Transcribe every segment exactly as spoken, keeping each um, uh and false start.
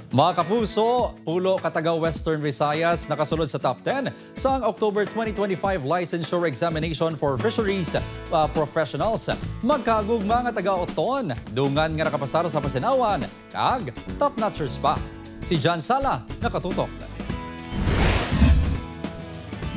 Mga kapuso, pulo ka taga Western Visayas nakasulod sa top ten sang October twenty twenty-five Licensure Examination for Fisheries, uh, Professionals. Magkagugma nga taga Oton, dungan nga nakapasar sa Pasinawan, kag top notchers pa. Si John Sala nakatutok.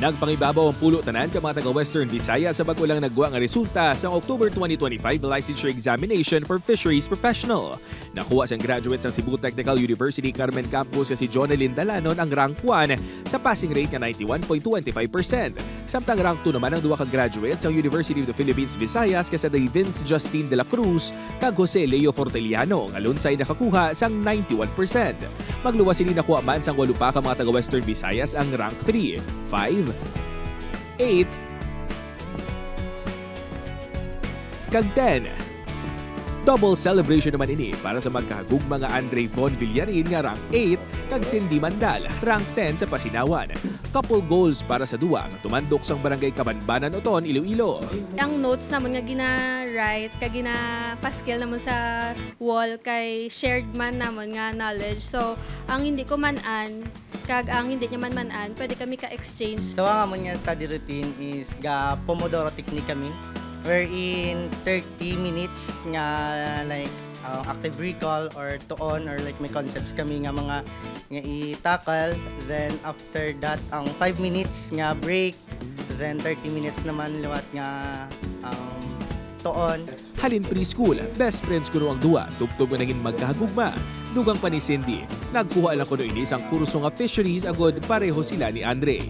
Nagpangibabaw ang pulo tanan ka mga taga Western Visayas sa bag-o lang naggwa nga resulta sang October twenty twenty-five Licensure Examination for Fisheries Professional. Nakuha sang graduate sang Cebu Technical University Carmen Campus nga si Jonelyn Dalanon ang rank one sa passing rate nga ninety-one point twenty-five percent. Samtang rank two naman ang duha ka graduate sang University of the Philippines Visayas nga si Davins Justin de la Cruz kag Jose Leo Forteliano nga lunsay nakakuha sang ninety-one percent. Magluwas sini, nakuha man sang walo pa ka mga taga Western Visayas ang rank three, five, eight, kag ten. Double celebration naman ini para sa magkahagugma nga Andre Von Villarin nga rank eight kag Cindy Mandal, rank ten sa Pasinawan. Couple goals para sa duwa nga tumandok sang Barangay Kabanbanan, Oton, Iloilo. Ang notes namon nga gina-write kag ginapaskil namon sa wall kay shared man namon nga knowledge. So, ang hindi ko man-an, kag ang hindi niya man-man-an, pwede kami ka-exchange. So, ang amon nga study routine is ga Pomodoro technique kami, wherein thirty minutes nga, like, uh, active recall or tuon, or, like, may concepts kami nga mga nga i-tackle. Then, after that, ang five minutes nga break, then thirty minutes naman liwat nga, um, tuon. Halin preschool, best friends kuno ang duwa, tubtob nga nangin magkahagugma. Dugang pa ni Cindy, nagkuha lang kuno ini sang kurso nga fisheries agod pareho sila ni Andre.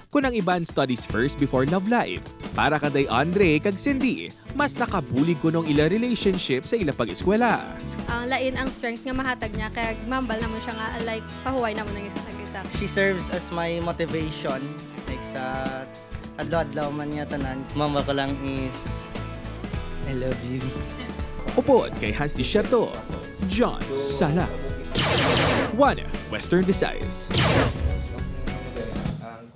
Kun ang iban studies first before love life, para kanday Andre kag Cindy, mas nakabulig kuno ang ila relationship sa ila pag-eskwela. Ang lain ang strength nga mahatag niya, kag mambal namon siya nga, like, pahuway namon ang isa kag isa. She serves as my motivation, like, sa adlaw-adlaw man nga tanan. Mama ko lang is, I love you. Upod kay Hans Desierto, John Sala. One Western Visayas.